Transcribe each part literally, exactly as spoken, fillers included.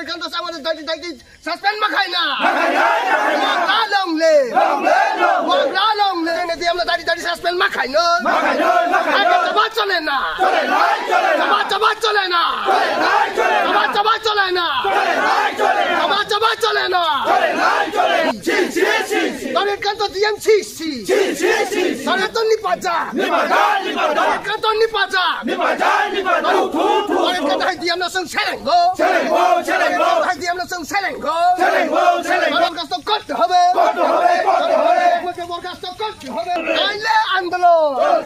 Kan to samo dai dai suspend ma khai na. Ma khai na, ma khai na. Wak la long le. Long le, long le. Wak la long le. Ne diam na dai dai suspend ma khai no. Ma khai no, ma khai no. Ake chaba chole na. Chole nai, chole na. Chaba chaba chole na. Chole nai, chole na. Chaba chaba chole na. Chole nai, chole na. Chaba chaba chole na. Chole nai, chole na. Chi, chi, chi, chi. Tore kan to diam chi. Si. Si, si, si, si. Sanaton ni paja. Ni paja, ni paja. Sanaton ni paja. Ni paja, ni paja. Tu, tu, tu, tu. Sanaton hai diam na sung selengo. Selengo, selengo. Sanaton hai diam na sung selengo. Selengo, selengo. Borkhasto korte hobe. Korte hobe, korte hobe. Borkhasto korte hobe. Naile andolon.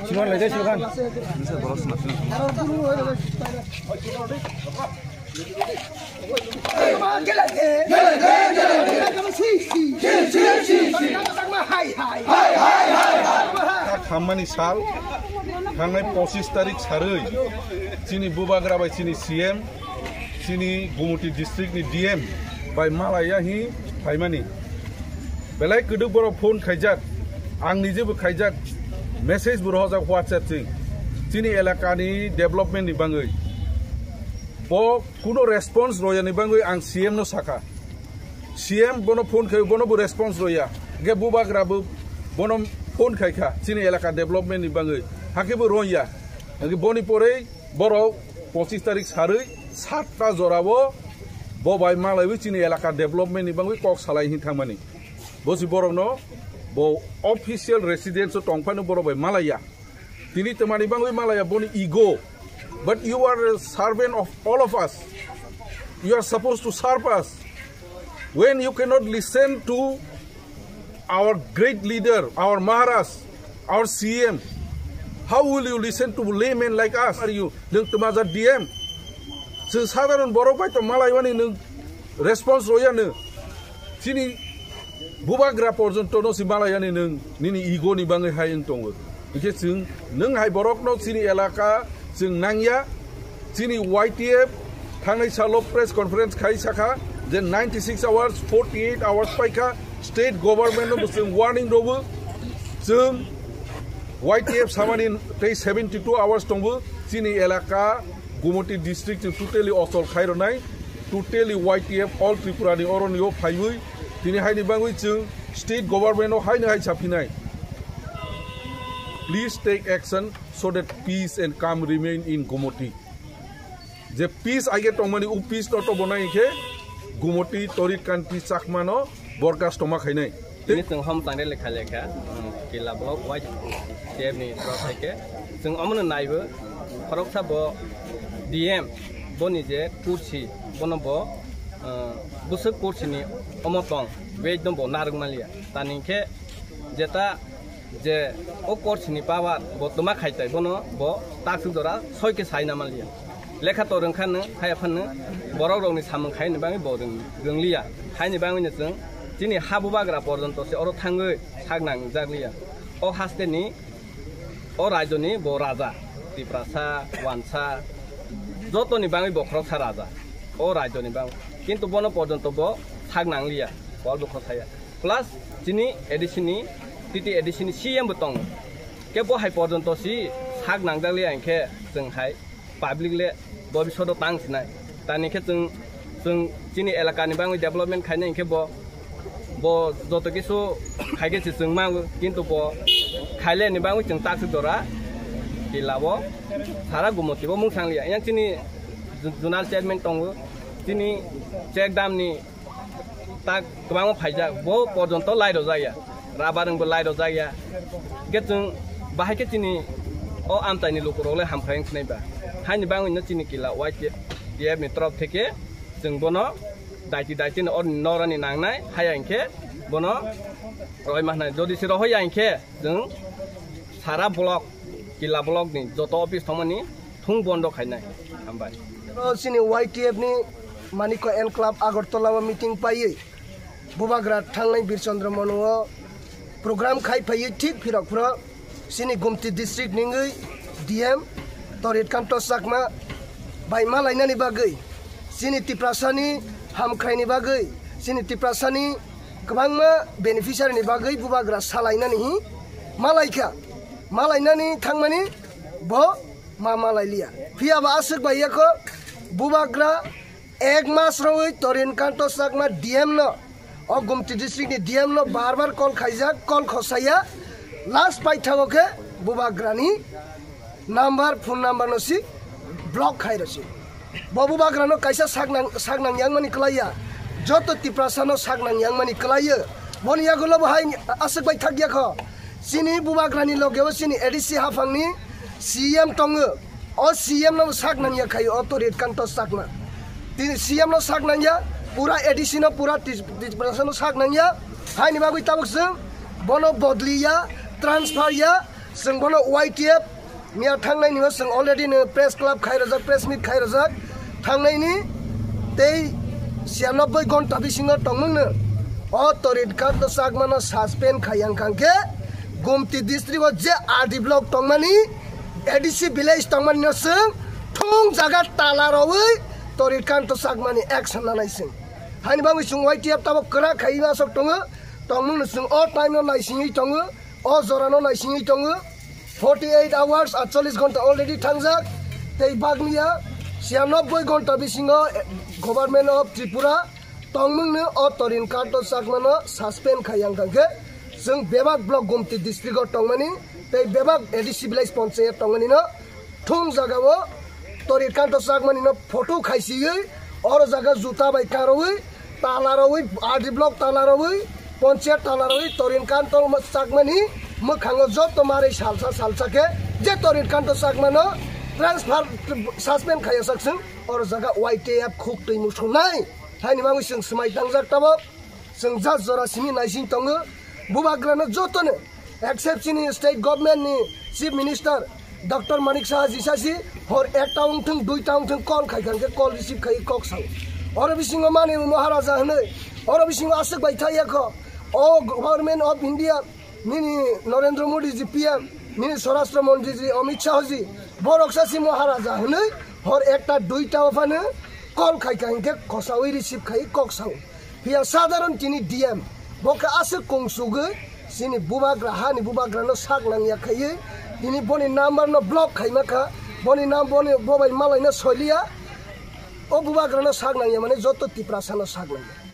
Chibor lai jai, Chibor. Khammani sal, thangnai pochis tarik sarwi, chini bubagra bai chini C M, chini Gumoti district ni D M bai malaiya hi phaimani. Belai kwdwk borok phone khaijak, ang nijebo khaijak, message bo rohorjak WhatsApp ching. Chini elakani development ni bangwi. Bo kuno response royani bangwi ang C M no sakha. C M bono phone khai, bono bo response roya. Ge bubagra bo bono phone khaikha chini elaka development ni bangwi. Hakhe bo roya. Hingke boni porei borok pochis tarik sarwi satta jorao bo bai malaiwi chini elaka development ni bangwi kok salai hin thangmani. Bo si borokno bo official residence o tongphano borok bai malaiya. Tini twmani bangwi malaiya boni ego. But you are a servant of all of us. You are supposed to serve us. When you cannot listen to our great leader, our Maharaj, our C M, how will you listen to laymen like us? Are you? Nwng twmaja D M. Chwng sadharon borok bai to malaiwani nwng response roya nwng. Chini bubagra porjonto no si malaiani nwng nini ego ni bangwi hai wng tongo. Hingke chwng nwng hai borokno chini elaka chwng nangya. Chini Y T F thangnai salo press conference khai sakha je ninety six hours, forty eight hours paikha state government no bo chwng warning rwo. Chwng Y T F samani tei seventy two hours tongo chini elaka Gumoti district chwng totally ochol khai rwnai, totally Y T F all Tripura ni oroni o phaiwi tini haini bangwi chwng state government o haino hai saphinai. Please take action so that peace and calm remain in Gumoti. Je peace aige tongmani, u peace no tobonai khe Gumoti Torit Kanti Chakma no borkas toma khainai. Tini chwng hom tangre lekha lekha, um, Kila block Y T F ni torof hai khe chwng omono naibo khoroksa bo D M boni je kursi bono bo, uh, bwswk kursi ni omo tong base no bo narwk manliya. Tani khe jeta je o course ni power bo twma khai tai bono bo taksuk jora soi khe sai na manliya. Lekha to rwng kha nw, haya phan nw borok rok ni samung khai ni bagwi bo rwng, rwng liya. Hai ni bagwi nw chwng chini ha bubagra porjonto se oro thangwi sak nang jak liya. O haste ni, o rajyo ni bo raja, Tiprasa, Wansa, joto ni bagwi bo khoroksa raja o rajyo ni bagwi. Kintu bono porjonto bo sak nang liya, kol bo khosaya. Plus chini A D C ni, T T A D C ni C M bo tongo. Khe bo hai porjonto si sak nangjak liya hinkhe chwng hai public le bobishoto tang sinai. Tani khe chwng, chwng chini elaka ni bagwi development khainai hinkhe bo, bo joto kisu khai khe se chwng mango, kintu bo khaile ni bagwi chwng taksuk jora Kila o sara Gumoti bo mung sang liya. Yang chini zonal chairman tongo, chini check dam ni tak kwbangma phaijak, bo porjonto lai rwjak ya, rabar wngbo lai rwjak ya. Hwnkhe chwng bahai khe chini o amchaini lukurok le hamkrai wng sinai ba. Haini bagwi no chini Kila Y T F ni torof theke chwng bono daiti daiti no oroni norani nangnai, haya hinkhe bono rohoi ma hwnai. Jodi se rohoi ya hinkhe chwng sara block, Kila block ni joto office thangmani thung bondo khainai. Hambai. Oro chini Y T F ni Manikya Enclave Agartala o meeting paiwi bubagra thangnai Birchandra Mono o program khai phaiwi thik phirok phro chini Gumti district ningwi D M Torit Kanto Chakma bai malainani bagwi, chini Tiprasani hamkhraini bagwi, chini Tiprasani kwbangma beneficiary ni bagwi bubagra salainani hi malaikha, malainani thangmani bo ma malailiya. Phiya ba aswk bai yakho bubagra ek mas rwi Torin Kanto Chakma D M no, o Gumti district ni D M no bar bar call khaijak, call khosaya, last paithago khe bubagrani number, phone number no si block khai rw si. Bo bubagra no kaisa sak nang, sak nang yang mani kwlaiya, joto Tiprasa no sak nang yang mani kwlaiyo. Boni yagulo bo hai aswk bai thak yakho. Chini bubagrani logeo chini A D C haphangni C M tongo. O C M no sak nangya khai o Torit Kanto Chakma. Tini C M no sak nangya, pura A D C no, pura Tis-, Tiprasa no sak nangya. Haini bagwi tabuk chwng bono bodliya, transfer ya, chwng bono Y T F miya thangnai nino chwng already no press club khai rojak, press meet khai rojak. Thangnai ni tei siyanoboi gonta bisingo tongmung no o Torit Kanto Chakma no suspend khai yang kang khe Gumti district o je R D block tongmani, A D C village tongmani no chwng thung jaga tala rwi Torit Kanto Chakma ni action nanai chwng. Haini bagwi chwng Y T F tabuk kwrak khai aswk tongo, tongmung no chwng o time no naisingwi tongo, o jora no naisingwi tongo. Forty eight hours, atchollish ghonta already thangjak. Tei bagniya siyanoboi ghonta bisingo, eh, Government of Tripura tongmungno o Torin Kanto Chakmano suspend khai yang kang khe, chwng bebak block Gumti district o tongmani tei bebak A D C village panchayat tongmani no thung jaga o Torin Kanto Chakmani no photo khaisiwi oro jaga juta bai karwi tala rwi, R D block tala rwi, panchayat tala rwi Torin Kanto Chakmani mwkhango joto mari salsa salsa khe je Torin Kanto Chakmano transfer, suspend khaiya sak chwng oro jaga Y T F khuk twi musungnai. Haini bagwi chwng swmai tangjak tabok. Chwng jat jora simi naising tongo. Bubagrano jotono, except chini state government ni Chief Minister Doctor Manik Saha jisasi hor ekta wngthwng, duita wngthwng call khai khan khe call receive khai kok sao. Oro bisingo mani Maharaja hwnwi, oro bisingo aswk bai thai yakho. O Government of India, nini Narendra Modi ji P M, nini Swarashtra Mantri ji Amit Shah ji, borok sasi Maharaja hwnwi hor ekta duita ophano call khai kha hinkhe khosaui receive khai kok sao. Phiya sadharon tini D M, bo khe aswk kungsugwi chini bubagra, hani bubagrano sak nangya khaiwi tini boni number no block khaima kha, boni nam-, boni bobai malaino soiliya, o bubagrano sak nangya mane joto Tiprasano sak nangya.